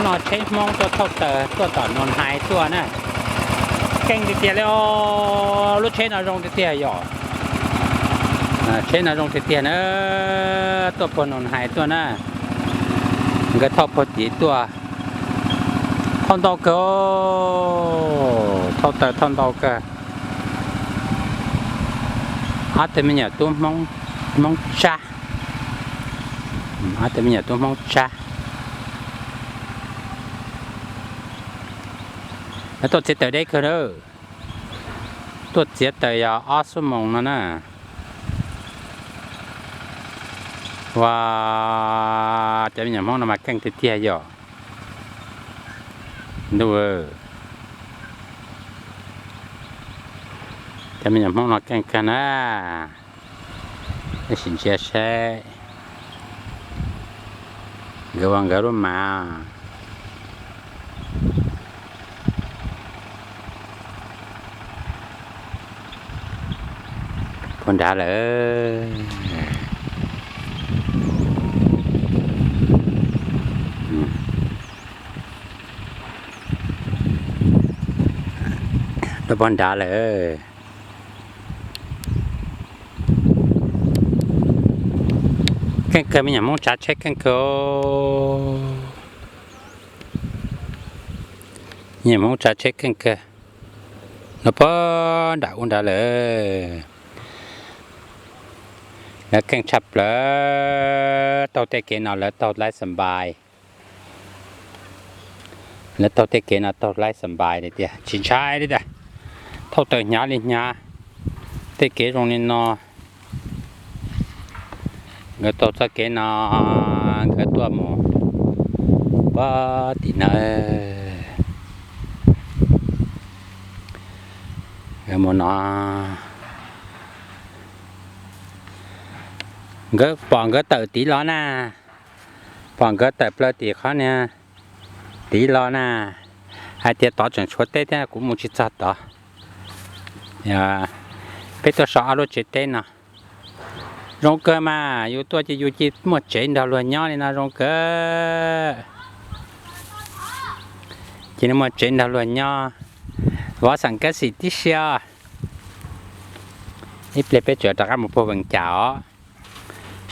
No tsheb Hmoob tuaj thauj taws tuaj tom Nus Hais tuaj na. Keej tiag tiag li os, lub tsheb no zoo tiag tiag yom. Tsheb no zoo tiag tiag na, tuaj puag Nus Hais tuaj na. Nkawd thauj puag tid tuaj. Thauj ntau kawg, thauj taws thauj ntau kawg. Ob tug me nyuam tub Hmoob, Hmoob Tsab. Ob tug me nyuam tub Hmoob Tsab. Tuaj txiav taws deb kawg na. Tuaj txiav taws yog ob xuab moos no na. Ua, cov me nyuam Hmoob no mas keej tiag tiag yom. Ntuj, cov me nyuam Hmoob no keej kawg na. Sim ntsia seb nkawd ua nkawd lub mas. Puag nrad lawm. Lub puag nrad lawm. Keej kawg, me nyuam Hmoob tsav tsheb keej kawg. Me nyuam Hmoob tsav tsheb keej kawg. Los puag nram ub nrad lawm. Lawv keej tshaj plaws, taug tej kev no lawv taug laib xa npais. Lawv taug tej kev no taug laib xa npais li tiag, tsis ntshai li tiag. Thauj taws hnyav li hnyav, tej kev zoo li no. Nkawd taug txoj kev no, nkawd tuaj mus puag tim no. Nkawd mus no, nkawd pom nkawd tawm tid los na, pom nkawd tawm plaws tim qhov niag tid los na, hais tias tod tseem tshuav teb thiab kuv mus tsis txog tod. Peb tuaj so ob lub tsev teb no. Zoo kawg mas, yus tuaj ces yus cia muaj tsev nrog luag nyob li no zoo kawg. Cia muaj tsev nrog luag nyob. Vov xeem kab xim tib si os. Ib pliag peb tseem rov qab mus puag Vees Cas os.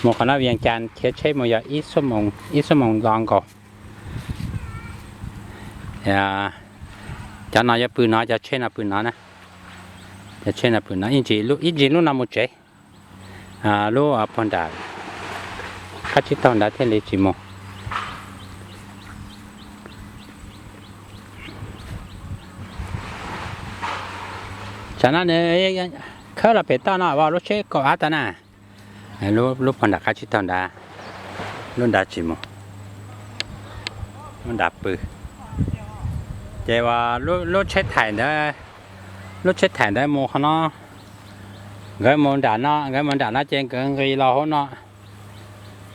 Mus qhov no Vees Cas khiav tsheb mus yog ib xuab moos los nkaus. Cov no yuav pw no, cov tsheb no pw no na. Cov tsheb no pw no, ib ntsis lub no mus tsev. Lub puag nram qab tsib taug nrad thiaj li tsis mus. Tsam no nws khawb los pem toj no, lub tsheb kaum av tau na. Lub puag nram qab tsib taug nrad, lub nrad tsis mus, lub nrad pw. Ces uas lub tsheb thaim ntawd, lub tsheb thaim ntawd mus qhov no, nkawd mus nram no, nkawd mus nram no ces nkawd nqis los hauv no.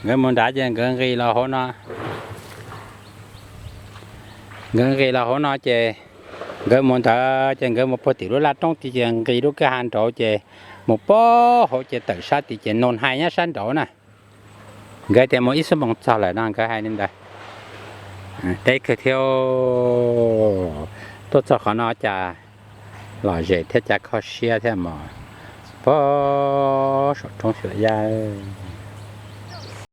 Nkawd mus nrad ces nkawd nqis los hauv no. Nkawd nqis los hauv no ces nkawd mus ntawd ces nkawd mus puag tim lub laj roob tid ces nqis lub kwj ha nraud ces mus puag hauv ces tawm sab tid ces Nus Hais nyob sab nraud na. Nkawd tias mus ib xuab moos txog lawm no nkawd hais li ntawd. Deb kawg thiab, tuaj txog qhov no cas lom zem thiab cas kho siab thiab mog. Puag saum roob Xyuam Yaj.